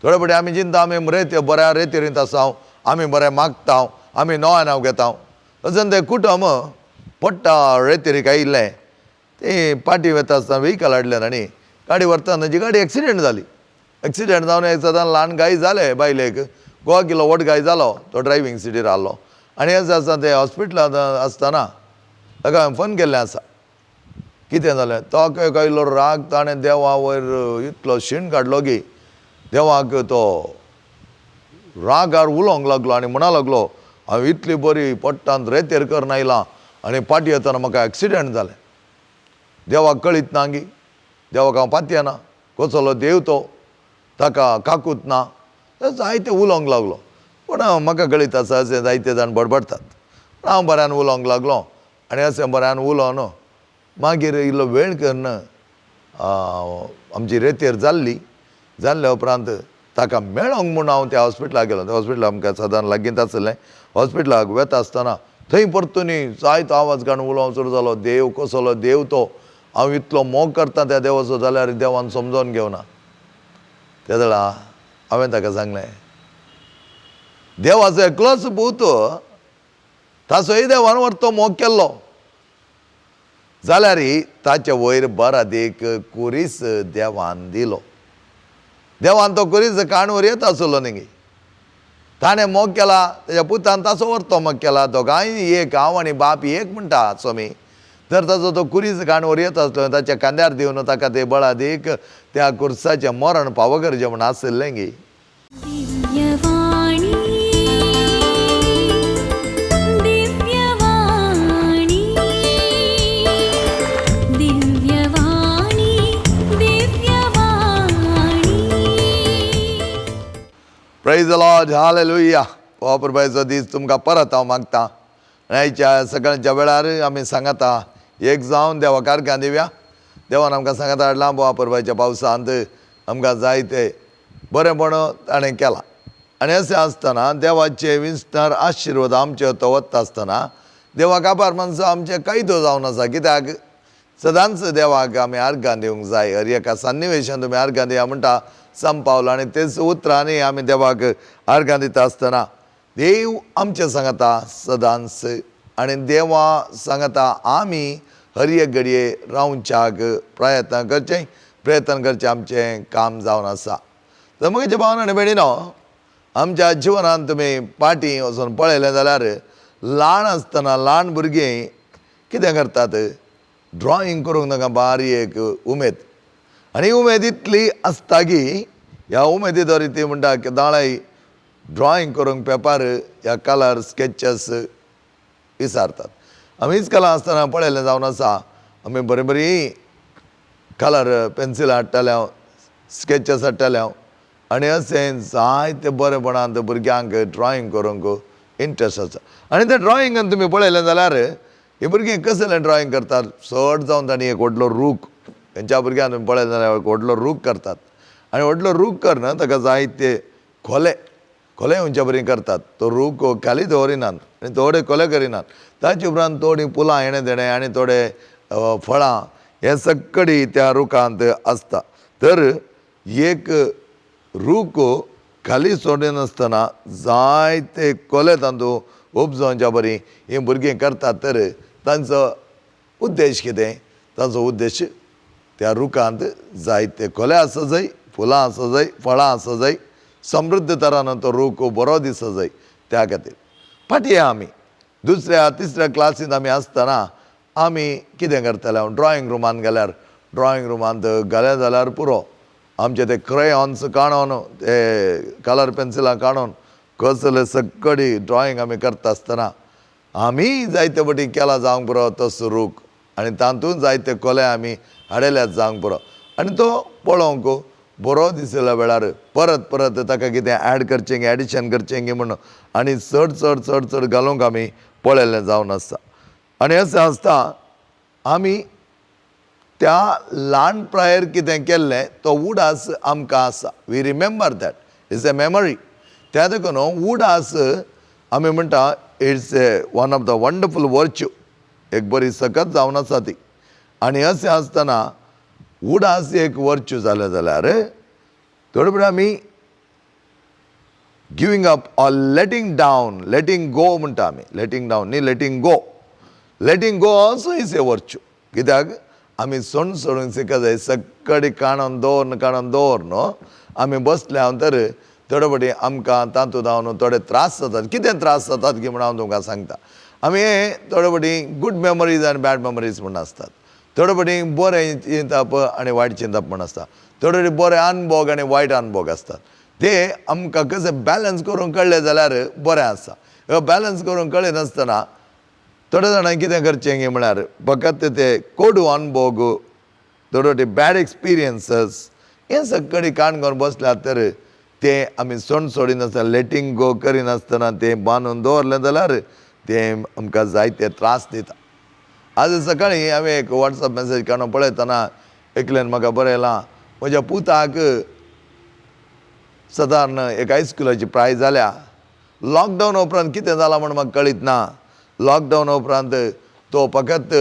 थोडे फावटी आमी चिंता आमी रेती बऱ्या रेतीरींत आसा, आमी बरें मागता, आमी नवें नांव घेता. अजून तें कुटुंब पडटा रेतीरीक आयिल्लें. ती पाटी वता आसतना व्हिकल हाडलें आनी गाडी व्हरतना तांची गाडी एक्सिडेंट जाली. एक्सिडेंट जावन एक सदां ल्हान गाय जालें बायलेक, गोवा किलो व्हड गाय जालो, तो ड्रायव्हींग सिटीर आहलो. आनी हें आसतना ते हॉस्पिटलांत आसतना ताका हांवें फोन केल्लें आसा, कितें जालें. तो आयलो राग, ताणें देवा वयर इतलो शीण काडलो की देवाक तो रागार उलोवंक लागलो आनी म्हणा लागलो, हांव इतली बरी पोट्टांत रेतेर करून आयलां आनी पाटी येतना म्हाका एक्सिडेंट जालें. देवाक कळीत ना गी, देवाक हांव पातयेना, कसलो देव तो, ताका काकूत ना, जायते उलोवंक लागलो. पूण म्हाका कळीत आसा अशें जायते जाण बडबडटात. पूण हांव बऱ्यान उलोवंक लागलो आनी अशें बऱ्यान उलोवन मागीर इल्लो वेळ करून आमची रेतेर जाल्ली. जाल्ल्या उपरांत ताका मेळोंक म्हूण हांव त्या हॉस्पिटलाक गेलो. त्या हॉस्पिटलाक आमकां सादारण लागींच आसलें. हॉस्पिटलाक वता आसतना थंय परतून जायतो आवाज काडून उलोवंक सुरू जालो, देव कसलो देव तो, हांव इतलो मोग करता त्या देवाचो जाल्यार देवान समजोन घेवना. त्या वेळा हांवें ताका सांगलें, देवाचो एकलोच पूत, ताचोय देवान व्हरतो मोग केल्लो, जाल्यार ताचे वयर बरादीक कुरीस देवान दिलो. देवान तो कुरीस काणवर येता आसलो न्ही, ताणें मोग केला, ताच्या पुतान ताचो व्हरतो मोग केला, दोगांय एक, हांव आनी बाप एक म्हणटा स्वामी. तर ताचो तो कुरीस काणवर येता आसलो, ताच्या खांद्यार दिवन ताका ते बळादीक त्या कुर्साचें मरण पावो करचें म्हूण आशिल्लें गी. Praise the Lord, hallelujah. प्रभूचो दीस तुमकां परत हांव मागता. आयच्या सकाळच्या वेळार आमी सांगता एक जावन देवाक अर्घां दिवया. देवान आमकां सांगता हाडलां बुवा परबाच्या पावसांत आमकां जायते बरेंपण ताणें केलां. आनी अशें आसतना देवाचे विस्तार आशिर्वाद आमचे तो वता आसतना देवाक आभार मानचो आमचें कायदो जावन आसा. कित्याक सदांच देवाक आमी अर्घां दिवंक जाय. हर एका सन्निवेशान तुमी अर्घां दिया म्हणटा संपावलो. आनी तेच उतरांनी आमी देवाक अर्घां दिता आसतना देव आमचें सांगता सदांच. आनी देवा सांगता आमी हर एक घडये रावच्याक प्रयत्न करचें, प्रयत्न करचें आमचें काम जावन आसा. तर म्हगेल्या भावान आनी भयणीनो, आमच्या जिवनांत तुमी पाटी वचून पळयलें जाल्यार ल्हान आसतना ल्हान भुरगीं कितें करतात, ड्रॉइंग करूंक तांकां बारी एक उमेद. आनी उमेद इतली आसता की ह्या उमेदी द्वारे ती म्हणटा की दाळाय ड्रॉइंग करूंक पेपर ह्या कलर स्केचस विसारतात. आमीच कला आसतना पळयलें जावन आसा, आमी बरीं बरीं कलर पेन्सिलां हाडटाले हांव, स्केचस हाडटाले हांव. आनी अशें जायते बरेपणान भुरग्यांक ड्रॉइंग करूंक इंट्रस्ट आसा. आनी त्या ड्रॉइंगान तुमी पळयलें जाल्यार ही भुरगीं कसलें ड्रॉइंग करतात, चड जावन तांणी एक व्हडलो रूख, तेंच्या भुरग्यांक तुमी पळयलें जाल्यार एक व्हडलो रूख करतात. आनी व्हडलो रूख करना ताका जायते खोले खोले येवच्या बरी करतात. तो रूख खाली दवरिनात आनी थोडे खोले करिनात. ताचे उपरांत थोडीं फुलां हेणें तेणें आनी थोडे फळां हें सगळी त्या रुखांत आसता. तर एक रूख खाली सोडिनासतना जायते कोले तातूंत उपजोवच्या बरी हीं भुरगीं करतात. तर तांचो उद्देश कितें, तांचो उद्देश त्या रुखांत जायते कोले आसा जाय, फुलां आसा जाय, फळां आसा जाय, समृद्ध तरान तो रूख बरो दिसो जाय. त्या खातीर फाटीं आमी दुसऱ्या तिसऱ्या क्लासींत आमी आसतना आमी कितें करताले, हांव ड्रॉइंग रुमांत गेल्यार ड्रॉइंग रुमांत गेले जाल्यार पुरो आमचे ते क्रेयॉन्स काडून ते कलर पेन्सिलां काडून कसले सगळी ड्रॉइंग आमी करता आसतना आमी जायते फावटी केला जावंक पुरो तसो रूख. आनी तातूंत जायते कोले आमी हाडयल्यात जावंक पुरो. आनी तो पळोवंक बरो दिसल्या वेळार परत परत ताका कितें एड करचें एडिशन करचें म्हूण आनी चड चड चड चड घालूंक आमी पळयल्लें जावन आसता. आनी अशें आसता आमी त्या ल्हान प्रायेर कितें केल्लें तो उडास आमकां आसा. We remember that, it's a memory. त्या देखून उडास आमी म्हणटा it's a one of the wonderful virtue, एक बरी सकत जावन आसा ती. आनी अशें आसतना उडास एक वर्च्यू जालें जाल्यार थोडे फावटी आमी Giving up or letting down, letting go म्हणटा आमी, लेटींग डावन न्ही, letting go. Letting go also is a virtue. कित्याक आमी सोण सोडूंक शिकत जाय. सगळी काणून दवरून काणून दवर न्हू आमी बसल्या तर थोडे फावटी आमकां तातूंत जावन थोडे त्रास जातात. कितें त्रास जातात की म्हण हांव तुमकां सांगता. आमी थोडे फावटी गूड मेमरीज आनी बॅड मेमरीज म्हूण आसतात. थोडे फावटी बरें चिंतप आनी वायट चिंतप म्हूण आसता. थोडे फावटी बरे अनभोग आनी वायट अनभोग आसतात. ते आमकां कशें बॅलन्स करूंक कळ्ळें जाल्यार बरें आसा. बॅलन्स करूंक कळनासतना थोडे जाणांक कितें करचें गी म्हळ्यार फकत ते कोडू अनभोग, थोडे फावटी बॅड एक्सपिरियन्सीस हें सगळीं काण करून बसल्यात तर ते आमी सोण सोडिनासतना, लेटींग गो करिनासतना तें बांदून दवरलें जाल्यार तें आमकां जायते त्रास दिता. आज सकाळीं हांवें एक वॉट्सएप मॅसेज काडून पळयतना एकल्यान म्हाका बरयलां, म्हज्या पुताक सादारण एक हायस्कुलाची प्राय जाल्या. लॉकडावन उपरांत कितें जालां म्हूण म्हाका कळीत ना. लॉकडावन उपरांत तो फकत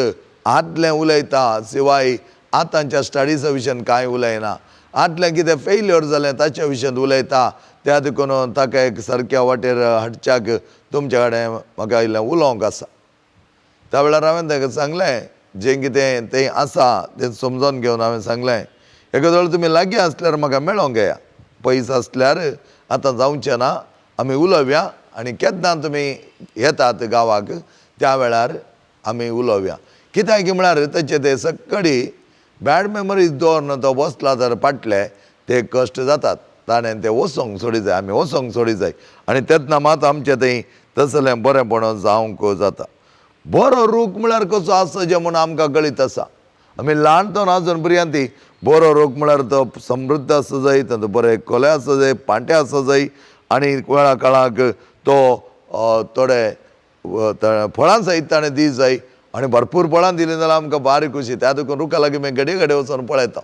आदलें उलयता, शिवाय आतांच्या स्टडिजा विशयान कांय उलयना. आदलें कितें फेल्युअर जालें ताच्या विशयांत उलयता. त्या देखून ताका एक सारक्या वाटेर हाडच्याक तुमच्या कडेन म्हाका इल्लें उलोवंक आसा. त्या वेळार हांवें ताका सांगलें जें कितें तें आसा तें समजून घेवन हांवें सांगलें, एका वेळार तुमी लागीं आसल्यार म्हाका मेळोंक येया, पयस आसल्यार आतां जावचें ना, आमी उलोवया आनी केन्ना तुमी येतात गांवाक त्या वेळार आमी उलोवया. कित्याक म्हळ्यार ताचे ते सगळी बॅड मेमरीज दवरून तो बसला तर फाटले ते कश्ट जातात. ताणें ते वचोंक सोडी जाय, आमी वचोंक सोडी जाय आनी तेन्ना मात आमचें थंय तसलें बरेंपण जावंक जाता. बरो रूख म्हळ्यार कसो आसा जें म्हूण आमकां कळीत आसा. आमी ल्हान आजून भुरग्यां ती बरो रूख म्हळ्यार तो समृद्ध आसूं जाय, तातूंत बरे कोले आसूं जाय, पांटे आसूं जाय आनी वेळा काळाक तो थोडे फळां सयत ताणें दी जाय आनी भरपूर फळां दिलीं जाल्यार आमकां बारीक खुशी. त्या देखून रुखा लागीं मागीर घडये घडये वचून पळयता.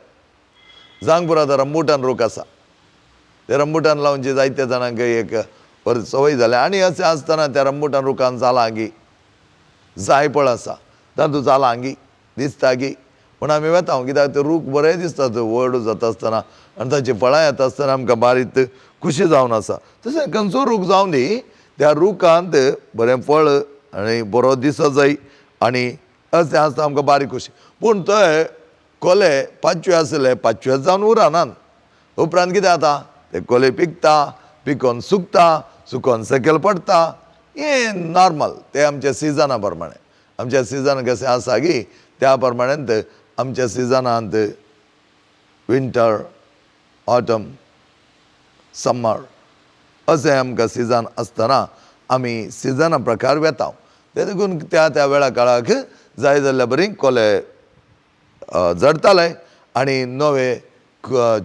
जांगपुरांत रंबुटान रूख आसा, ते रंबुटान लावचे जायत्या जाणांक एक बरी संवय जाल्या आनी अशें आसतना त्या रंबुटान रुखान जालां गी जायफळ आसा तातूंत जालां गी दिसता गी पूण आमी वेता कित्याक ते रूख बरे दिसतात व्हड जाता आसतना आनी ताचीं फळां येता आसतना आमकां बारीक खुशी जावन आसा. तशें खंयचो रूख जावन दी त्या रुखांत बरें फळ आनी बरो दिसत जाय आनी अशें आसता आमकां बारीक खुशी. पूण थंय कोले पांचवे आसले पांचवे जावन उरनात. उपरांत कितें जाता ते कोले पिकता, पिकोवन सुकता, सुकोवन सकयल पडटा. हें नॉर्मल ते आमच्या सिजना प्रमाणे. आमच्या सिजन कशें आसा की त्या प्रमाणे आमच्या सिजनांत विंटर, ऑटम, समर अशें आमकां सिजन आसतना आमी सिजना प्रकार वेता. ते देखून त्या त्या वेळा काळाक जाय जाल्ल्या बरी कोले जडताले आनी नवे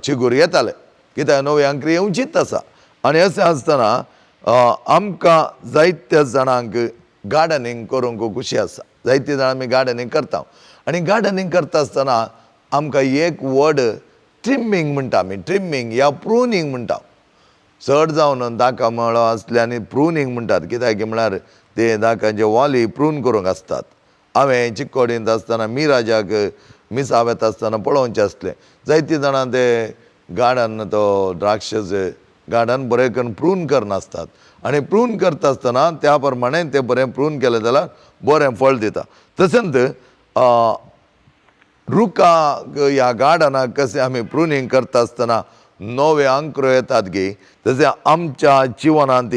चिगूर येताले कित्याक नवे आंकरी येवचीच आसा. आनी अशें आसतना आमकां जायत्या जाणांक गार्डनींग करूंक खुशी आसा. जायते जाणां आमी गार्डनींग करता आनी गार्डनींग करता आसतना आमकां एक वर्ड ट्रिमींग म्हणटा आमी, ट्रिमींग या प्रुनींग म्हणटा. चड जावन दाका मळो आसले आनी प्रुनींग म्हणटात कित्याक म्हळ्यार ते दाकांचे वाली प्रून करूंक आसतात. हांवें चिक्कोडींत आसतना मिराजाक मिसा वेता आसतना पळोवचें आसलें जायतीं जाणां ते गार्डन तो द्राक्षाचे गार्डन बरें करून प्रून करनासतात आनी प्रून करता आसतना त्या प्रमाणे ते बरें प्रून केलें जाल्यार बरें फळ दिता. तशेंच रुखाक ह्या गार्डनाक कशें आमी प्रुनींग करता आसतना नवे आंकरो येतात गी तशें आमच्या जिवनांत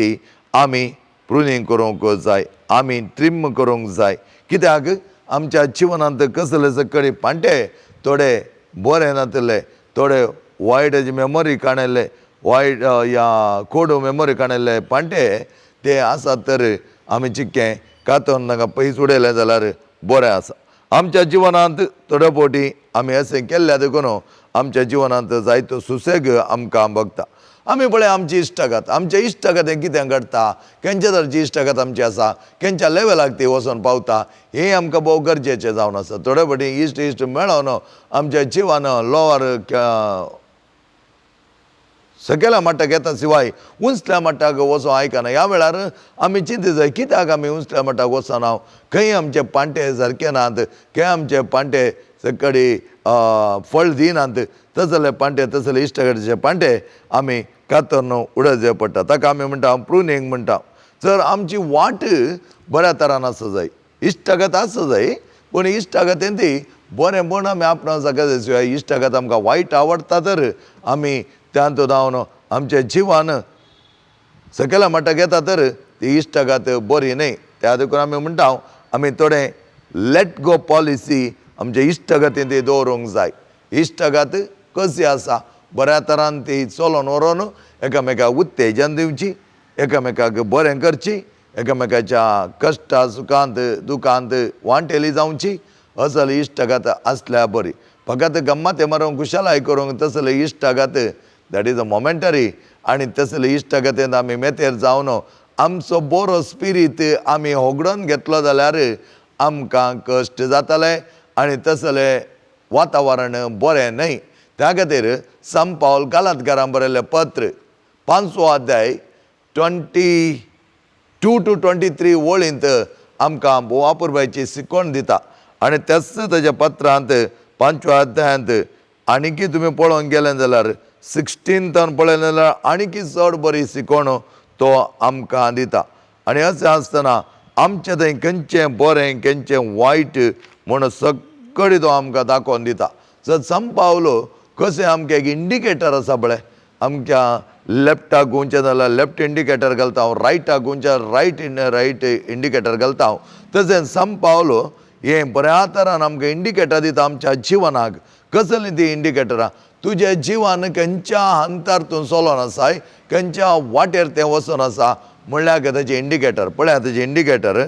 आमी प्रुनींग करूंक जाय, आमी ट्रीम करूंक जाय. कित्याक आमच्या जिवनांत कसले सगळे पांटे थोडे बरे नातले, थोडे वायट मेमोरी काणयल्ले, वायट या कोडू मेमोरी काणयल्ले पांटे ते आसात तर आमी चिक्कें कातोन तांकां पयस उडयलें जाल्यार बरें आसा. आमच्या जिवनांत थोडे फावटी आमी अशें केल्ल्या देखून आमच्या जिवनांत जायतो सुसेग आमकां भोगता. आमी पळय आमची इश्टागत, आमच्या इश्टागत हें कितें घडटा, खंयच्या तरेची इश्टागत आमची आसा, खंयच्या लेवलाक ती वचोन पावता हें आमकां भोव गरजेचें जावन आसा. थोडे फावटी इश्ट इश्ट मेळोन आमच्या जिवान लोवर सकयल्या मट्टाक येता शिवाय उंचल्या मट्टाक वचों आयकना. ह्या वेळार आमी चिंती जाय कित्याक आमी उंचल्या मट्टाक वचना, खंय आमचे पांटे सारके नात, खंय आमचे पांटे सगळी फळ दिनात, तसले पांटे तसले इश्टागतीचे पांटे आमी कातरून उडोवचें पडटा. ताका आमी म्हणटा प्रुनींग म्हणटा. जर आमची वाट बऱ्या तरान आसूं जाय, इश्टागत आसूं जाय, पूण इश्टागतीन ती बरेंपण आमी आपणाक जाय. शिवाय इश्टागत आमकां वायट आवडटा तर आमी त्यांत जावन आमच्या जिवान सकयल्या मट्टाक येता तर ती इश्टागत बरी न्हय. त्या देखून आमी म्हणटा आमी थोडें let go policy आमच्या इश्टागतीन ती दवरूंक जाय. इश्टागत कशी आसा बऱ्या तरान ती चलोवन व्हरोन एकामेकाक उत्तेजन दिवची, एकामेकाक बरें करची, एकामेकाच्या कश्टा सुखांत दुखांत वांटेली जावची. असली इश्टागत आसल्यार बरी. फकत गम्मते मारूंक खुशालाय करूंक तसली इश्टागत that is a momentary. आनी तसली इश्टागतींत आमी मेतेर जावन आमचो बरो स्पिरीत आमी होगडोवन घेतलो जाल्यार आमकां कश्ट जाताले आनी तसलें वातावरण बरें न्हय. त्या खातीर संत पावल गालातकारांक बरयल्लें पत्र 5वो अध्याय 22 to 23 वळींत आमकां वापुरबायची शिकवण दिता. आनी त्याच ताच्या पत्रांत 5व्या अध्यायांत आनीकी तुमी पळोवंक गेले जाल्यार 16 पळयलें जाल्यार आनीकी चड बरी शिकवण तो आमकां दिता. आनी अशें आसतना आमचें थंय खंयचें बरें खंयचें वायट म्हूण सगळें तो आमकां दाखोवन दिता. जर संत पावलो कशें आमकां एक इंडिकेटर आसा पळय, आमच्या लेफ्टाक गुंवचें जाल्यार लेफ्ट इंडिकेटर घालता हांव, रायटाक गुंवचें रायट इंडिकेटर घालता हांव. तशें संत पावलो हें बऱ्या तरान आमकां इंडिकेटर दिता आमच्या जिवनाक. कसलीं ती इंडिकेटरां? तुज्या जिवान खंयच्या हंतार तूं चलोन आसाय, खंयच्या वाटेर तें वचोन आसा म्हणल्यार ताचें इंडिकेटर पळया. ताचें इंडिकेटर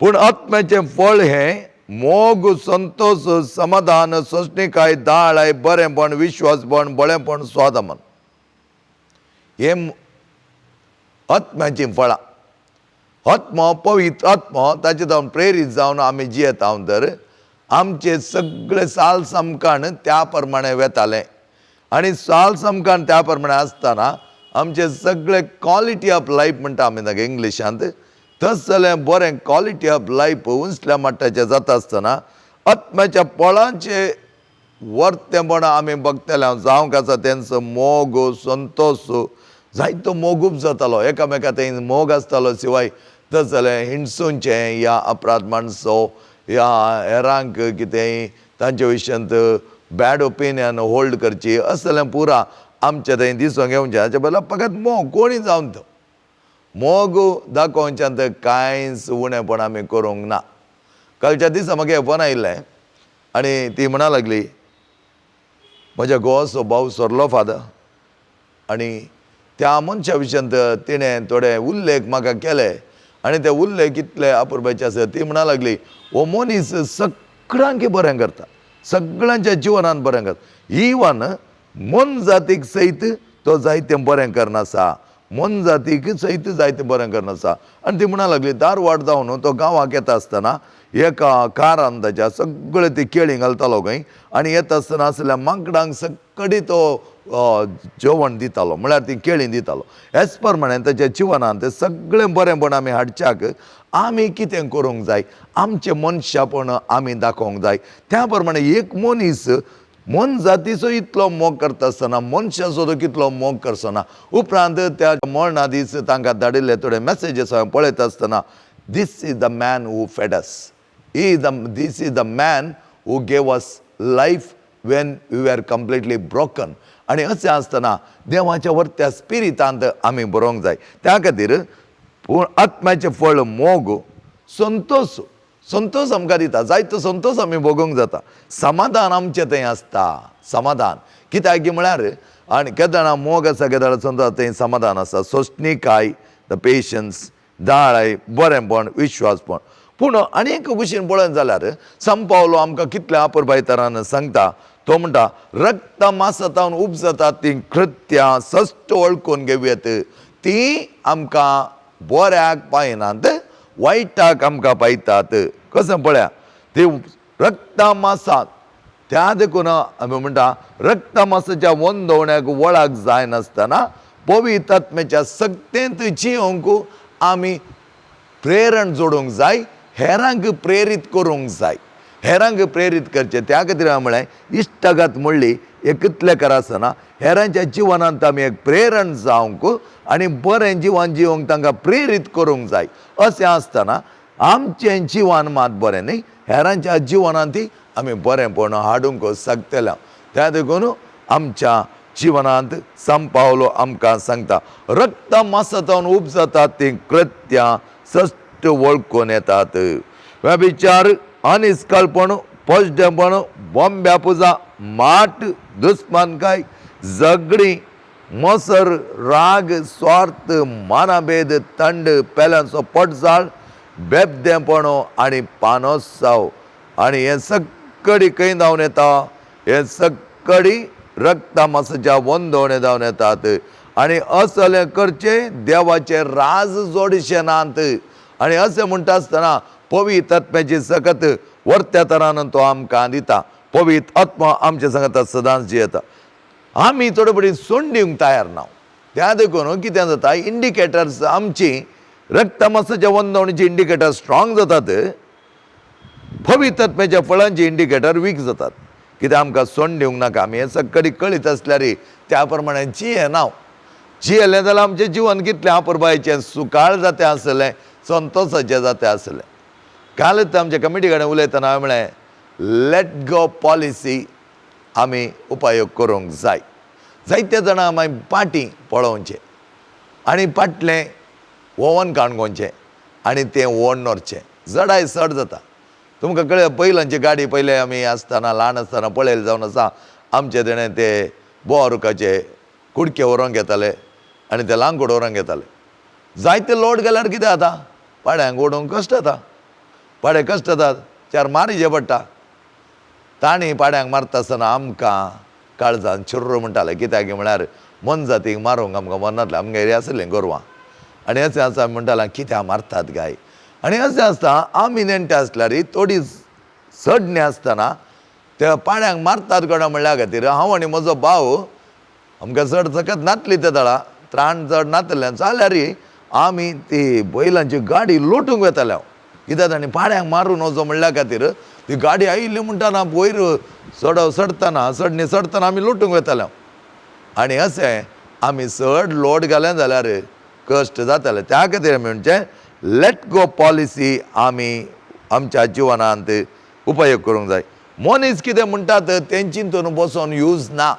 पूण आत्म्याचें फळ हें मोग, संतोष, समाधान, सोंसणीकाय, दाळाय, बरेंपण, विश्वासपण, बळेपण, स्वादमन. हें आत्म्याचीं फळां. आत्मो पवित्र आत्मो ताचे जावन प्रेरीत जावन आमी जियेता तर आमचे सगळे साल सामकान त्या प्रमाणे वेताले. आनी साल सामकान त्या प्रमाणे आसतना आमचे सगळे क्वॉलिटी ऑफ लायफ म्हणटा आमी ताका इंग्लिशांत, तसलें बरें क्वॉलिटी ऑफ लायफ उंचल्या मट्टाचें जाता आसतना आत्म्याच्या फळांचे वर्तेपण आमी बगतले. जावंक आसा तेंचो मोग, संतोष, जायतो मोगूप जातालो एकामेका थंय मोग आसतालो. शिवाय तसलें हिणसूंचें या अपराध माणसो या हेरांक कितेंय तांच्या विशयांत बॅड ओपिनियन होल्ड करची असलें पुरा आमच्या थंय दिसूंक येवचें. हाचे बदला फकत मोग कोणी जावन तो मोग दाखोवच्यान कांयच उणेपण आमी करूंक ना. कालच्या दिसा म्हाका फोन आयिल्लें आनी ती म्हणा लागली म्हज्या घोवाचो भाव सोरलो फादर. आनी त्या मनशा विशयांत तिणें थोडे उल्लेख म्हाका केले आनी ते उल्लेख इतले अपुरबायचे आसा. ती म्हणा लागली हो मनीस सगळ्यांक बरें करता, सगळ्यांच्या जिवनान बरें करता, इवन मोनजातीक सयत तो जायतें बरें करनासा, मोनजातीक सयत जायतें बरें करनासा. आनी ती म्हणा लागली दारवाड जावन तो गांवाक येता आसतना एका कारान ताच्या सगळे ती केळीं घालतालो खंय आनी येता आसतना आसल्या माकडांक सगळी तो जेवण दितालो, म्हळ्यार ती केळीं दितालो. हेच प्रमाणे ताच्या जिवनान तें सगळें बरेंपण आमी हाडच्याक आमी कितें करूंक जाय, आमचें मनशापण आमी दाखोवंक जाय. त्या प्रमाणे एक मनीस मोनजातीचो इतलो मोग करता आसतना मनशाचो तो कितलो मोग करचो. उपरांत त्या मरणा दीस तांकां धाडिल्ले थोडे मॅसेजीस हांवें पळयता आसतना this is the man who fed us, this is the man who gave us life when we are completely broken. आनी अशें आसतना देवाच्या वरत्या स्पिरितांत आमी बरोवंक जाय. त्या खातीर पूण आत्म्याचें फळ मोग, संतोष, संतोष आमकां दिता, जायतो संतोष आमी भोगूंक जाता, समाधान आमचें थंय आसता. समाधान कित्याक म्हळ्यार आनी केदळा मोग आसा, केदळा संतोष थंय समाधान आसा, सोंसणीकाय, the patience, दाळाय, बरेंपण, विश्वासपण. पूण आनी एक भशेन पळोवंक जाल्यार संत पावलो आमकां कितल्या अपुरबाय तरान सांगता. तो म्हणटा रक्त मासातावन उपजतात तीं कृत्यां सश्ट वळखून घेवयेत, तीं आमकां बऱ्याक पायनात, वायटाक आमकां पायतात. कशें पळया ती रक्त मासात, त्या देखून आमी म्हणटा रक्त मासाच्या वंदवण्याक वळाक जायनासतना पवित्र आत्म्याच्या सक्तेंत जियोंक आमी प्रेरण जोडूंक जाय, हेरांक प्रेरीत करूंक जाय. हेरांक प्रेरीत करचें. त्या खातीर हांवें म्हळें इश्टागत म्हणली एकतले आसना हेरांच्या जिवनांत आमी एक प्रेरण जावंक आनी बरें जिवन जिवंक तांकां प्रेरीत करूंक जाय. अशें आसतना आमचें जिवन मात बरें न्ही, हेरांच्या जिवनांत आमी बरेंपण हाडूंक शकतले. त्या देखून आमच्या जिवनांत सांत पावलो आमकां सांगता रक्त मासांतल्यान उपजातात तीं कृत्यां सश्ट वळखून येतात. व्यभिचार, अनिस्कलपण, पोजडेपण, बोंब्या पुजा, माट, दुस्मानकाय, झगडीं, मोसर, राग, स्वार्थ, मानाभेद, थंड, पेल्यांचो पोटजाळ, बेबदेंपण आनी पानोत्सव. आनी हें सगळी खंय धांवन येता? हें सगळी रक्ता मासाच्या वंदोवणे धांवन येतात. आनी असलें करचें देवाचें राज जोडशें नात. आनी अशें म्हणटा आसतना पवित्र आत्म्याची सकत वर्त्या तरान तो आमकां दिता. पवित्र आत्मा आमच्या सांगता सदांच जियेता. आमी थोडे पडी सोंड दिवंक तयार ना. त्या देखून कितें जाता, इंडिकेटर्स आमची रक्तमासाच्या वंदवणीची इंडिकेटर स्ट्रॉंग जातात, पवित्र आत्म्याच्या फळांची इंडिकेटर वीक जातात. कित्याक आमकां सोंड दिवंक नाका. आमी हें सगळी कळीत आसल्यार त्या प्रमाणे जियेना. जियेलें जाल्यार आमचें जिवन कितलें अपुरबायेचें सुकाळ जातें आसलें, संतोसाचें जातें आसलें. कालच आमच्या कमिटी कडेन उलयतना हांवें म्हळें let go policy आमी उपयोग करूंक जाय. जायते जाणां मागीर पाटी पळोवचें आनी पाटलें ओवन काणकोणचें आनी तें ओडून व्हरचें, जडाय चड जाता. तुमकां कळ्ळें, बैलांची गाडी पयले आमी आसतना ल्हान आसतना पळयलें जावन आसा, आमचे तेणें ते बोवा रुखाचे कुडके व्हरोंक येताले आनी ते लांकूड व्हरोंक येताले. जायते लोड गेल्यार कितें जाता, पाड्यांक ओडूंक कश्ट जाता, पाडे कश्ट जातात, चार मारीचे पडटा. तांणी पाड्यांक मारता आसतना आमकां काळजान चुर्र म्हणटाले, कित्याक म्हळ्यार मोनजातीक मारूंक आमकां मरनातलें. आमगेर आसलें गोरवां आनी अशें आसा आमी म्हणटाले कित्याक मारतात गाय. आनी अशें आसता आमी नेणटे आसल्यार थोडी चडणी आसतना त्या पाड्यांक मारतात कोणा म्हणल्या खातीर हांव आनी म्हजो भाव आमकां चड सकत नातली त्या दळा त्राण चड नातलें जाल्यार आमी ती बैलांची गाडी लोटूंक वेताले. हांव कित्याक तांणी पाड्यांक मारून वचो म्हणल्या खातीर ती गाडी आयिल्ली म्हणटाना वयर चड चडटना चडणी चडटना आमी लोटूंक वेताले. आनी अशें आमी चड लोड घालें जाल्यार कश्ट जाताले. त्या खातीर आमी म्हणचें let go policy आमी आमच्या जिवनांत उपयोग करूंक जाय. मनीस कितें म्हणटात तें चिंतून बसोन यूज ना,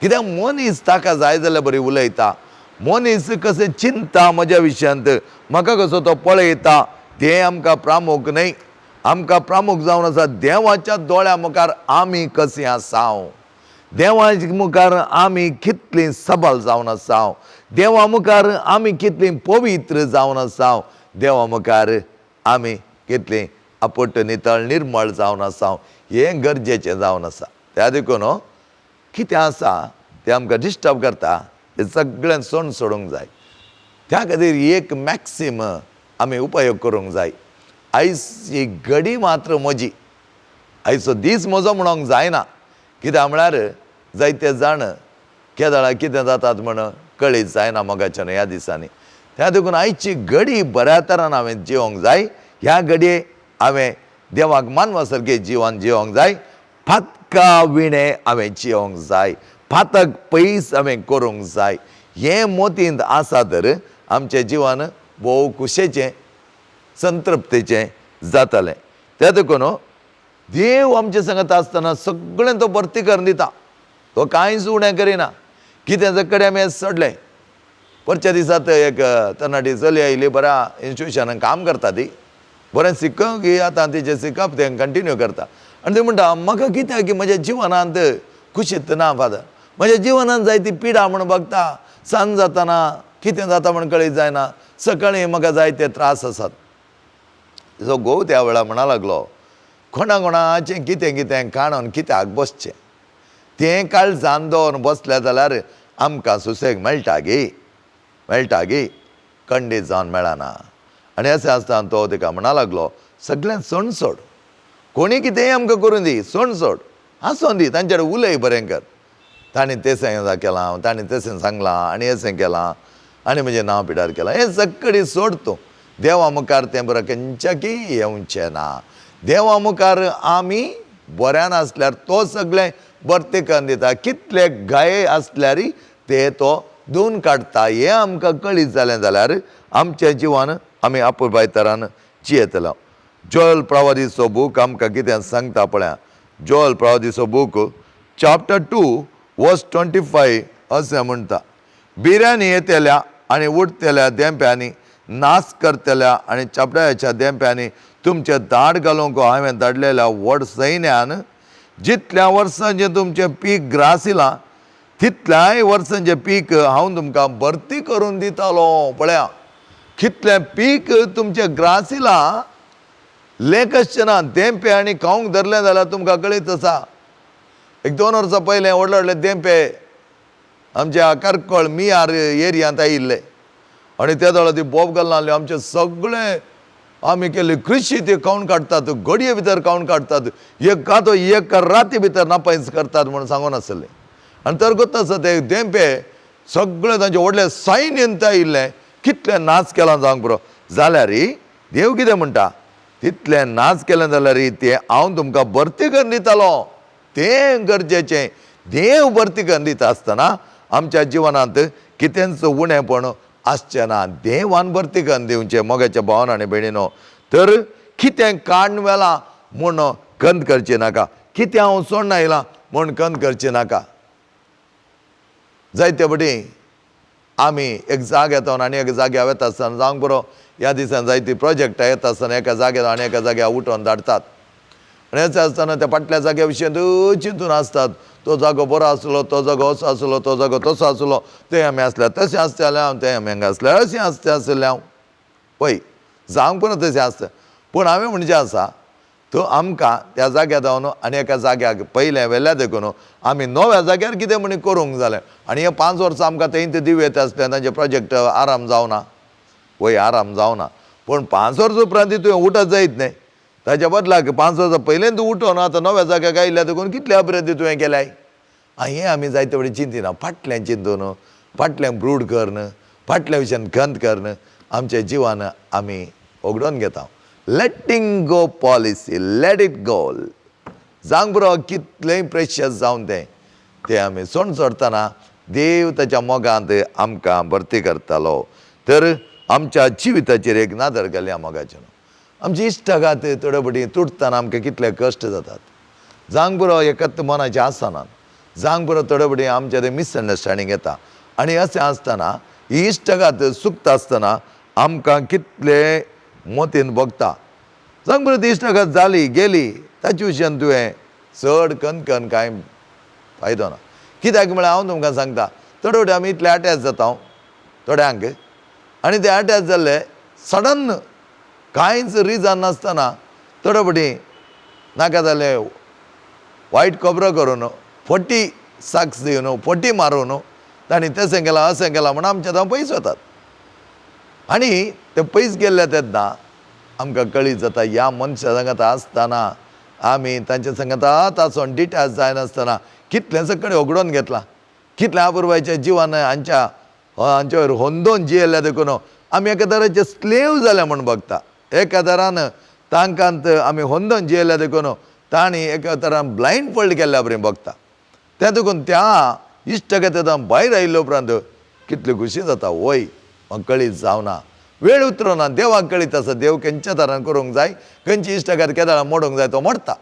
कित्याक मनीस ताका जाय जाल्यार बरी उलयता, मनीस कशें चिंता म्हज्या विशयांत, म्हाका कसो तो पळयता तें आमकां प्रामुख न्हय. आमकां प्रामुख जावन आसा देवाच्या दोळ्या मुखार आमी कशीं आसा, देवा मुखार आमी कितलीं सबल जावन आसा, देवा मुखार आमी कितलीं पवित्र जावन आसा, देवा मुखार आमी कितलीं आपोट नितळ निर्मळ जावन आसा, हें गरजेचें जावन आसा. त्या देखून कितें आसा तें आमकां डिस्टर्ब करता तें सगळें सोंड सोडूंक जाय. त्या खातीर एक मॅक्सिम आमी उपयोग करूंक जाय. आयची घडी मात्र म्हजी, आयचो दीस म्हजो म्हणूंक जायना, कित्याक म्हळ्यार जायते जाण केदळा कितें जातात म्हण कळीत जायना मोगाच्यान ह्या दिसांनी. त्या देखून आयची घडी बऱ्या तरान हांवें जिवंक जाय. ह्या घडये हांवें देवाक मानवा सारकें जिवन जिवंक जाय, फातका विणें हांवें जिवंक जाय, फातक पयस हांवें करूंक जाय. हें मोतींत आसा तर आमचें जिवन भोव खुशेचें संतृप्तीचें जातालें. त्या देखून देव आमचे सांगता आसतना सगळें तो भरती करून दिता, तो कांयच उणें करिना. कितें कडेन आमी चडलें परच्या दिसात एक तरणाटी चली आयली, बऱ्या इन्स्टिट्युशनान काम करता ती, बरें शिकप की आतां तिचें शिकप तें कंटिन्यू करता. आनी ती म्हणटा म्हाका कित्याक की म्हज्या जिवनांत खुशीत ना फादर, म्हज्या जिवनांत जायती पिडा म्हूण बघता, सांज जाताना कितें जाता म्हूण कळीत जायना, सकाळीं म्हाका जायते त्रास आसात. तिचो घोव त्या वेळार म्हणा लागलो कोणा कोणाचें कितें कितें काणून कित्याक बसचें, तें काळजान दवरून बसलें जाल्यार आमकां सुसेग मेळटा गे, मेळटा गे, खंडीत जावन मेळना. आनी अशें आसतना तो तिका म्हणा लागलो सगळें सोंड सोड, कोणी कितेंय आमकां करूं दी, सोंड सोड, आसूं दी, तांचे कडेन उलय बरें कर. तांणी तेसें केलां, तांणी तेसें सांगलां आनी अशें केलां आनी म्हजें नांव पिडार केलां, हें सगळें सोड तूं, देवा मुखार तें बरें खंयच्याकय येवचें ना. देवा मुखार आमी बऱ्यान आसल्यार तो सगळें भरती करून दिता. कितले गाये आसल्यार ते तो धुवन काडटा. हें आमकां कळीत जालें जाल्यार आमच्या जिवान आमी अपुरबाय तरान जियेतलो. जोएल प्रवादीचो बूक आमकां कितें सांगता पळया. जोएल प्रवादीचो बूक चॅप्टर 2 वर्स 25 अशें म्हणटा, बिऱ्यांनी येतल्या आनी उडटल्या देंप्यांनी, नाश करतल्या आनी चापड्याच्या देंप्यांनी तुमचे दाड घालूंक हांवें धाडलेल्या व्हड सैन्यान जितल्या वर्सांचें तुमचें पीक ग्रासिलां तितल्याय वर्सांचें पीक हांव तुमकां भरती करून दितालो. पळया कितलें पीक तुमचें ग्रासिलां लेखचें ना. देंपे आनी खावंक धरलें जाल्यार तुमकां कळीत आसा. एक 2 वर्सां पयलें व्हडले व्हडले देंपे आमच्या करकळ मियार एरियांत आयिल्ले आनी त्या वेळार ती बोब घालून आसली. आमचे सगळे आमी केल्ली कृशी ती खावन काडटात, घडये भितर खावन काडटात, एक तो एक राती भितर नापायस करतात म्हूण सांगून आसलें. आनी तर गोत आसा ते देंपे सगळे तांचे व्हडले सैन्यांत आयिल्लें. कितलें नाच केलां जावंक पुरो. जाल्यार देव कितें म्हणटा, तितलें नाच केलें जाल्यार तें हांव तुमकां भरती करून दितालो. तें गरजेचें. देव भरती करून दिता आसतना आमच्या जिवनांत कितेंच उणेपण आसचें ना. देवान भरती करून दिवचें मोगाच्या भावान आनी भयणीनो. तर कितें काडून व्हेलां म्हूण खंत करचें नाका, कितें हांव सोडून आयलां म्हूण खंत करचें नाका. जायते फावटी आमी एक जाग्यार आनी एका जाग्यार वता आसतना जावंक पुरो ह्या दिसान जायतीं प्रोजेक्टां येता आसतना एका जाग्यार आनी एका जाग्यार उठोवन धाडटात आनी येता आसतना त्या फाटल्या जाग्या विशयांत चिंतून आसतात. तो जागो बरो आसलो, तो जागो असो आसलो, तो जागो तसो आसलो, ते आमी आसल्यार तशें आसतालें हांव, ते आमी हांगा आसल्यार अशें आसता आसलें हांव. पळय जावंक पुरो तशें आसता. पूण हांवें म्हणचें आसा तो आमकां त्या जाग्यार जावन आनी एका जाग्याक पयलें व्हेल्या देखून आमी नव्या जाग्यार कितें म्हण करूंक जालें. आनी हे 5 वर्सां आमकां थंय ते दिव येता आसलें, तांचे प्रोजेक्ट आराम जावना. वय आराम जावना, पूण 5 वर्सां उपरांत तुवें उठत जायत न्हय. ताच्या बदलाक 5 वर्सां पयलें तूं उठोन आतां नव्या जाग्याक आयिल्ल्या देखून कितले अभिवृद्धी तुवें केल्याय. हें आमी जायते फावटी चिंतिना. फाटलें चिंतून, फाटलें ब्रूड करून, फाटल्या विशयान खंत करून आमच्या जिवान आमी ओगडोन घेता. Letting go policy, let it go. जावंक पुरो कितलेंय प्रेशस जावन तें तें आमी सोड सोडटना देव ताच्या मोगांत आमकां भरती करतालो. तर आमच्या जिविताचेर एक नदर घालया मोगाचेर. आमची इश्टागात थोडे फावटी तुटतना आमकां कितले कश्ट जातात. जावंक पुरो एकत्र मनाचें आसना, जावंक पुरो थोडे फावटी आमचें तें मिसअंडरस्टँडींग येता. आनी अशें आसतना ही इश्टागात चुकता आसतना आमकां कितले मोतीन भोगता. जावंक पुरो ती इश्टागात जाली गेली ताचे विशयान तुवें चड कनकन कांय फायदो ना. कित्याक म्हळ्यार हांव तुमकां सांगता, थोडे फावटी आमी इतले अटॅच जाता थोड्यांक आनी ते अटॅच जाल्ले सडन कांयच रिजन नासतना थोडे फावटी नाका जालें वायट खबरो करून, फटी साक्स दिवन, फटी मारून तांणी तशें केलां अशें केलां म्हूण आमच्या थंय पयस वतात. आनी ते पयस गेल्ले तेन्ना आमकां कळीत जाता ह्या मनशा सांगाता आसतना आमी तांच्या सांगाता आसून डिटॅच जायनासतना कितलें सगळें उगडोवन घेतलां, कितलें अपुरबायच्या जिवान हांच्या हांच्यावर होंदोन जियेल्ल्या देखून आमी एका तराचे स्लेव जाल्या म्हूण बगता. एका तरान तांकां आमी होंदोन जियेल्ल्या देखून तांणी एका तरान ब्लायंड फोल्ड केल्ल्या बरी बगता. तें देखून त्या इश्टागत भायर आयिल्ल्या उपरांत कितली खुशी जाता. वय म्हाका कळीत जावना, वेळ उतरना, देवाक कळीत आसा देव खंयच्या तरान करूंक जाय, खंयची इश्टागत केदाळा मोडूंक जाय तो मोडटा.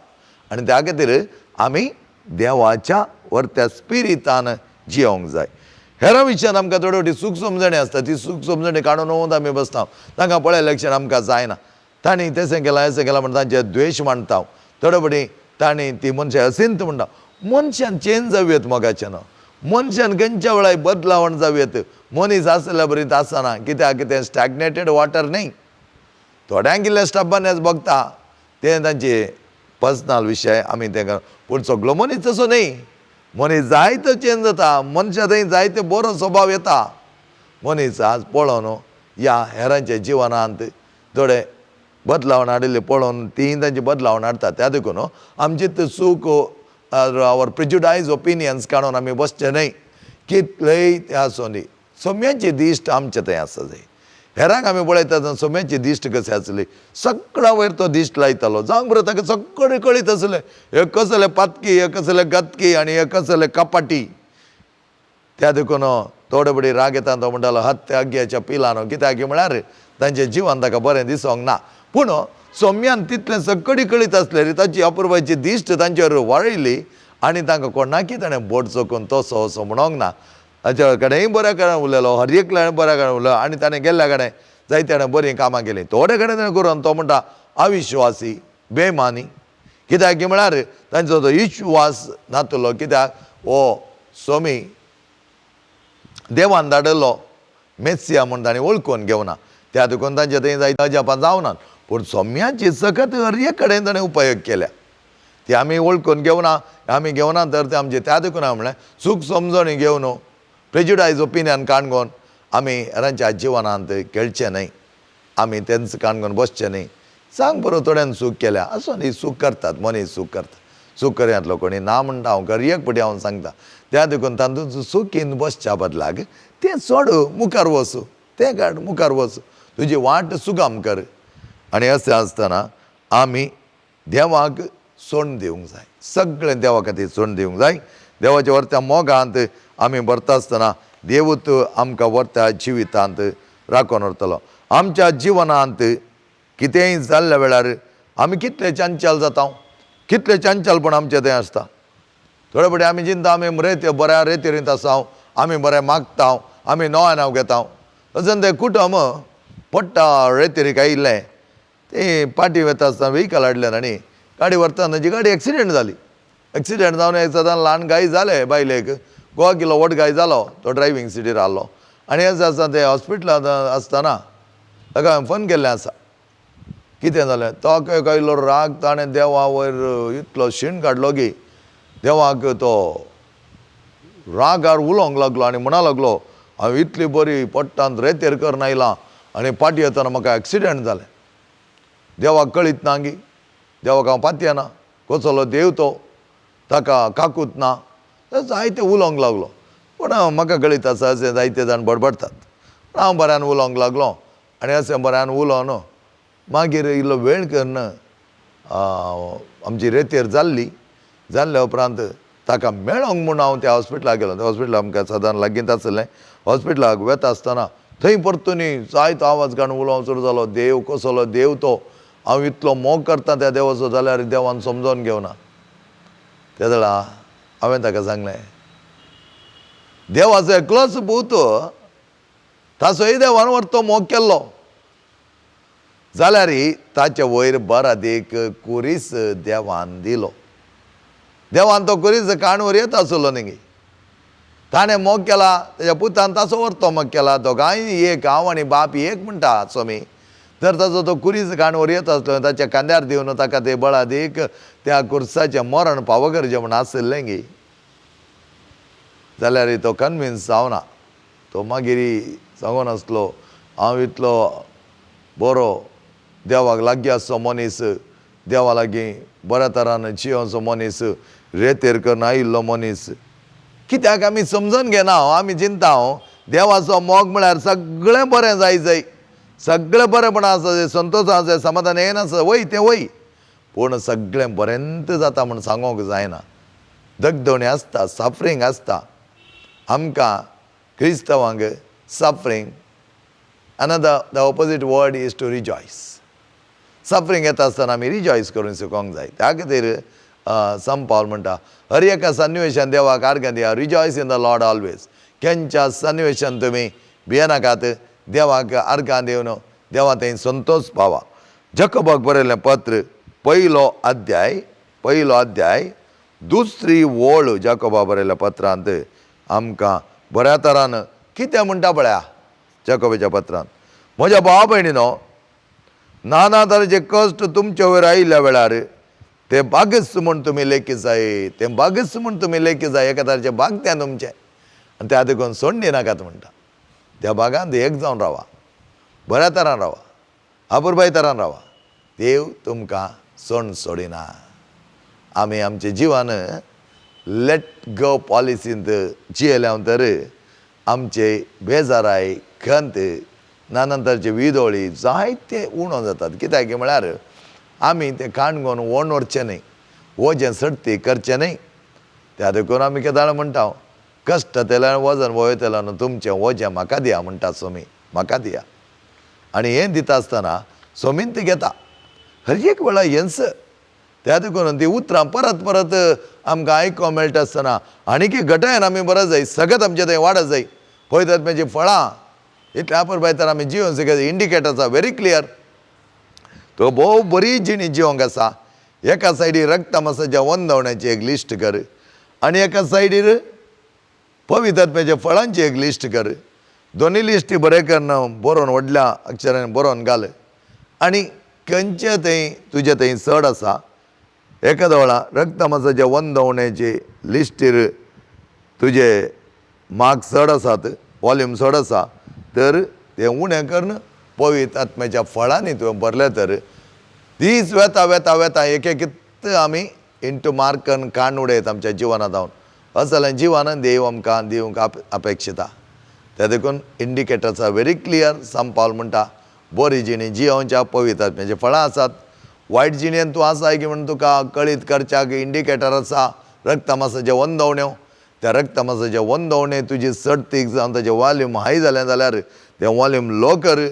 आनी त्या खातीर आमी देवाच्या वरत्या स्पिरितान जियोंक जाय. हेरां विशयान आमकां थोडे फावटी सूख समजणी आसता, ती सूख समजणी काडून आमी बसता. तांकां पळयलें क्षण आमकां जायना, तांणी तशें केलां अशें केलां म्हण तांचे द्वेश मांडटा. थोडे फावटी तांणी ती मनशां असिंत म्हणटा. मनशान चेंज जावं येत मोगाचें न्हू, मनशान खंयच्या वेळार बदलावण जावं येत. मनीस आसल्या बरी आसना, कित्याक तें स्टॅग्नेटेड वॉटर न्हय. थोड्यांक इल्लें स्टब्बनेस भोगता तें तांचे पर्सनल विशय आमी तें, पूण सगलो मनीस तसो न्हय. मनीस जायतो चेंज जाता, मनशा थंय जायते बरो स्वभाव येता. मनीस आज पळोवन ह्या हेरांच्या जिवनांत थोडे बदलावण हाडिल्ले पळोवन ती तांची बदलावण हाडटा. त्या देखून आमची चूक our प्रिज्युडायज ओपिनियन्स काडून आमी बसचे न्हय. कितलेय ते आसूं दी, सम्याची दिश्ट आमचे थंय आसा जाय. हेरांक आमी पळयता सोम्याची दिश्ट कशी आसली, सगळ्या वयर तो दिश्ट लायतालो. जावंक बरो ताका सगळें कळीत आसलें, हे कसले पातकी, हे कसले गतकी आनी हे कसले कपाटी. त्या देखून थोडे बडी राग येता तो म्हणटालो हत्या अग्याच्या पिलानो, कित्याक म्हळ्यार तांचें जिवन ताका बरें दिसोंक ना. पूण सोम्यान तितलें सगळी कळीत आसलें, ताची अपुरबायची दिश्ट तांचेर वाळयली आनी तांकां कोणाकी ताणें बोट चोखून तसो असो म्हणोंक ना. ताच्या कडेनय बऱ्या कडेन उलयलो, हर एकल्या बऱ्या कडेन उलयलो आनी ताणें गेल्ल्या कडेन जायते ताणें बरीं कामां केलीं. थोडे कडेन ताणें करून तो म्हणटा अविश्वासी, बेमानी, कित्याक म्हळ्यार तांचो तो विश्वास नातलो. कित्याक हो सोमी देवान धाडिल्लो मेसिया म्हूण ताणें वळखून घेवना, त्या देखून तांचे थंय जायते अजापां जावनात. पूण सोम्याची सकत हर एक कडेन ताणें उपयोग केल्या, ती आमी वळखून घेवना. आमी घेवना तर ते आमचे त्या देखून हांवें म्हणलें चूक समजणी घेवन प्रेजुडायज ओपिनियन काणकोण आमी हेरांच्या जिवनांत खेळचें न्हय, आमी तेंच काणकोण बसचें न्हय. सांग बरो थोड्यान चूक केल्या आसूं न्ही, चूक करतात, मनीस चूक करता, चूक करयांतलो कोणी ना म्हणटा हांव, कर एक पटी हांव सांगता. त्या देखून तातूंत चुकीन बसच्या बदलाक तें सोड, मुखार वचू, तें काड मुखार वच, तुजी वाट सुगाम कर. आनी अशें आसतना आमी देवाक सोड दिवंक जाय, सगळें देवा खातीर सोड दिवंक जाय. देवाच्या व्हरत्या मोगांत आमी भरता आसतना देवूत आमकां व्हरत्या जिवितांत राखून व्हरतलो. आमच्या जिवनांत कितेंय जाल्ल्या वेळार आमी कितले चंचल जाता, कितले चंचलपण आमचें तें आसता. थोडे फावटी आमी चिंता आमी रेते बऱ्या रेतेरींत आसा, आमी बरें मागता, आमी नव्या नांव घेता. अजून तें कुटुंब पडटा रेतेरीक आयिल्लें, तें पाटी वता आसतना व्हेकल हाडलें आनी गाडी व्हरतना तांची गाडी एक्सिडेंट जाली. एक्सिडेंट जावन एक सदां ल्हान गाय जालें बायलेक, गोवा किलो व्हड गाय जालो, तो ड्रायव्हींग सिटीर आहलो. आनी हें आसतना ते हॉस्पिटलांत आसतना ताका हांवें फोन केल्लें आसा, कितें जालें, तो आयलो राग, ताणें देवा वयर इतलो शीण काडलो की देवाक तो रागार उलोवंक लागलो आनी म्हणा लागलो हांव इतली बरी पोट्टांत रेतेर करून आयलां आनी पाटी येतना म्हाका एक्सिडेंट जालें. देवाक कळीत ना गी, देवाक हांव पातयेना, कसलो देव तो, ताका काकूत ना, जायते उलोवंक लागलो. पूण म्हाका कळीत आसा अशें जायते जाण बडबडटात, पूण हांव बऱ्यान उलोवंक लागलो आनी अशें बऱ्यान उलोवन मागीर इल्लो वेळ करून आमची रेतेर जाल्ली. जाल्ल्या उपरांत ताका मेळोंक म्हूण हांव त्या हॉस्पिटलाक गेलो. त्या हॉस्पिटलाक आमकां सादारण लागींच आसलें. हॉस्पिटलाक वता आसतना थंय परतून जायतो आवाज काडून उलोवंक सुरू जालो, देव कसलो देव तो, हांव इतलो मोग करता त्या देवाचो जाल्यार देवान समजोन घेवना. त्या वेळा हांवें ताका सांगलें देवाचो एकलोच पूत ताचोय देवान व्हरतो मोग केल्लो जाल्यार ताचे वयर बरादीक कुरीस देवान दिलो. देवान तो कुरीस काणवर येता आसलो न्ही, ताणें मोग केला ताच्या पुतान ताचो व्हरतो मोग केला, दोगांय एक, हांव आनी बाप एक म्हणटा स्वामी. तर ताचो तो कुरीस काणवर येता आसलो, ताच्या खांद्यार दिवन ताका ते बळादीक त्या कुर्साचें मरण पावो गरजें म्हूण आशिल्लें गी. जाल्यार तो कन्विन्स जावना, तो मागीर सांगून आसलो हांव इतलो बरो देवाक लागीं आसचो मनीस, देवा लागीं बऱ्या तरान जियोवचो मनीस, रेतेर करून आयिल्लो मनीस, कित्याक आमी समजून घेना. आमी चिंता देवाचो मोग म्हळ्यार सगळें बरें जाय जाय, सगळें बरेंपण आसा जाय, संतोश आसा जाय, समाधान येना आसा, वय तें वय, पूण सगळें बरेंत जाता म्हूण सांगूंक जायना. दगदवणी आसता, सफरींग आसता. आमकां क्रिस्तांवांक suffering, another the opposite word is to rejoice. Suffering येता आसतना आमी रिजॉयस करून शिकोंक जाय. त्या खातीर संत पावल म्हणटा हर एका सन्निवेशान देवाक आर्गां दिया, rejoice in the Lord always. केंच्या सन्निवेशान तुमी भियेनाकात, देवाक आर्गां दिवन देवा थंय संतोश पावा. जकोबाक बरयल्लें पत्र पयलो अध्याय, पयलो अध्याय दुसरी वळ जाकोबा बरयल्ल्या पत्रांत आमकां बऱ्या तरान कितें म्हणटा पळया. जाकोबाच्या पत्रांत, म्हज्या भावा भयणीनो, नाना तरेचे कश्ट तुमचे वयर आयिल्ल्या वेळार ते बागस म्हूण तुमी लेखी जाय, ते बागस म्हूण तुमी लेखी जाय, एका तरेचें बाग तें तुमचें आनी त्या देखून सोडून दिनाकात म्हणटा. त्या बागांत एक जावन रावा, बऱ्या तरान रावा, अपुरबाय तरान रावा, देव तुमकां सोड सोडिना. आमी आमचें जिवन let go पॉलिसींत जियेल्या तर आमचे बेजाराय खंत नानंतरचे विदोळी जायते उणो जातात. कित्याक म्हळ्यार आमी तें काणगोन ओण व्हरचें न्हय, वजें सडती करचें न्हय. त्या देखून आमी केदाळ म्हणटा कश्ट तेल्यान वजन वयतलें न्हू, तुमचें वजें म्हाका दिया म्हणटा सोमी, म्हाका दिया. आनी हें दिता आसतना सोमीन ती घेता हर एक वेळा हेंच. त्या देखून ती उतरां परत परत आमकां आयकोंक मेळटा आसतना आनीक घटायन आमी बरो जाय, सगळें आमचें थंय वाडत जाय. पळयतात म्हणजे फळां इतल्या अपुरबाय तर आमी जिवन सगळें इंडिकेटर आसा व्हेरी क्लियर. तो भोव बरी जिणी जिवंक आसा. एका सायडीर रक्तमासाच्या वंदवण्याची एक लिस्ट कर आनी एका सायडीर पवित्रात्म्याच्या फळांची एक लिस्ट कर. दोनूय लिस्टी बरें करून बरोवन व्हडल्या अक्षरान बरोवन घाल आनी खंयचे थंय तुजे थंय चड आसा एखाद्या वेळा रक्तमासाच्या वंदवण्याचे लिस्टीर तुजे मार्क चड आसात, वॉल्यूम चड आसा तर तें उणें करून पवित्र आत्म्याच्या फळांनी तुवें भरलें तर दीस वेता वेता वेता एक एक आमी इंटू मार्कन काण उडयत आमच्या जिवनांत जावन अशें जाल्यार जिवनान देव आमकां दिवंक अपेक्षिता. त्या देखून इंडिकेटर्स are very clear. संपावल म्हणटा बरी जिणी जियोवच्या पवित्र आत्म्याची फळां आसात. वायट जिणेन तूं आसाय की म्हण तुका कळीत करच्याक इंडिकेटर आसा रक्तमासाचे वंदवण्यो. त्या रक्तमासाचे वंदवणे तुजी सडतीक जावन ताजें वॉल्यूम हाय जालें जाल्यार तें वॉल्यूम लो कर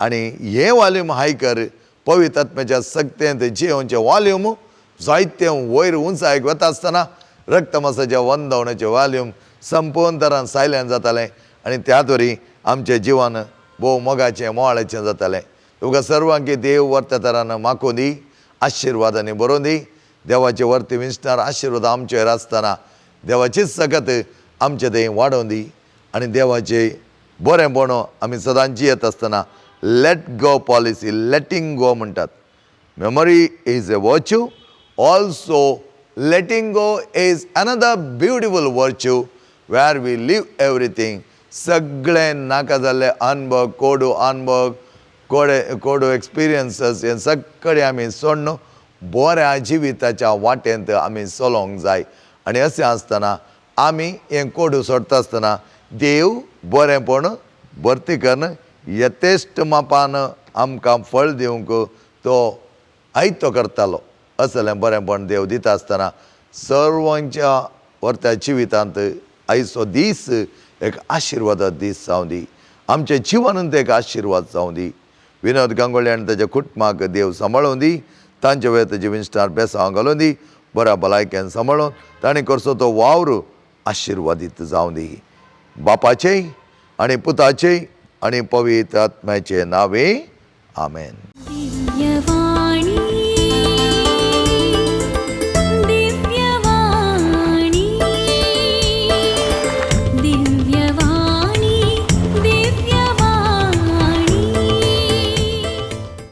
आनी हें वॉल्यूम हाय कर. पवित्र आत्म्याच्या सक्तेंत जियोवचें वॉल्यूम जायतें वयर उंचायक वता आसतना रक्तमासाच्या वंदवण्याचें वॉल्यूम संपूर्ण तरान सायलेंट जातालें आनी त्या तरी आमचें जिवन भोव मोगाचें मोवाळाचें जातालें. तुका सर्वांकी देव वर्त्या तरान मागूं दी, आशिर्वादांनी बरोवन दी. देवाचे वर्ती विंचणार आशिर्वाद आमचेर आसतना देवाचीच सकत आमचे थंय वाडोवन दी आनी देवाचे बरेंपण आमी सदांच जियेत आसतना let go policy, letting go म्हणटात. Memory is a virtue, also letting go is another beautiful virtue where we leave everything. सगळें नाका जाल्ले अनभोग, कोडू अनभोग, कोडे कोडू एक्सपिरियन्सीस हें सगळें आमी सोडून बऱ्या जिविताच्या वाटेंत आमी चलोवंक जाय. आनी अशें आसतना आमी हें कोडू सोडटा आसतना देव बरेंपण भरती करून यथेश्ट मापान आमकां फळ दिवंक तो आयतो करतालो. असलें बरेंपण देव दिता आसतना सर्वांच्या वर्त्या जिवितांत आयचो दीस एक आशिर्वादा दीस जावं दी, आमच्या जिवनांत एक आशिर्वाद जावं दी. विनोद गांगोळी आनी ताच्या कुटुंबाक देव सांबाळून दी, तांचे वेळ ताजे विंस्टार बेसांव घालून दी, बऱ्या भलायकेन सांबाळून ताणें करचो तो वावर आशिर्वादीत जावं दी. बापाचे आनी पुताचे आनी पवित्र आत्म्याचे नांवे आमेन.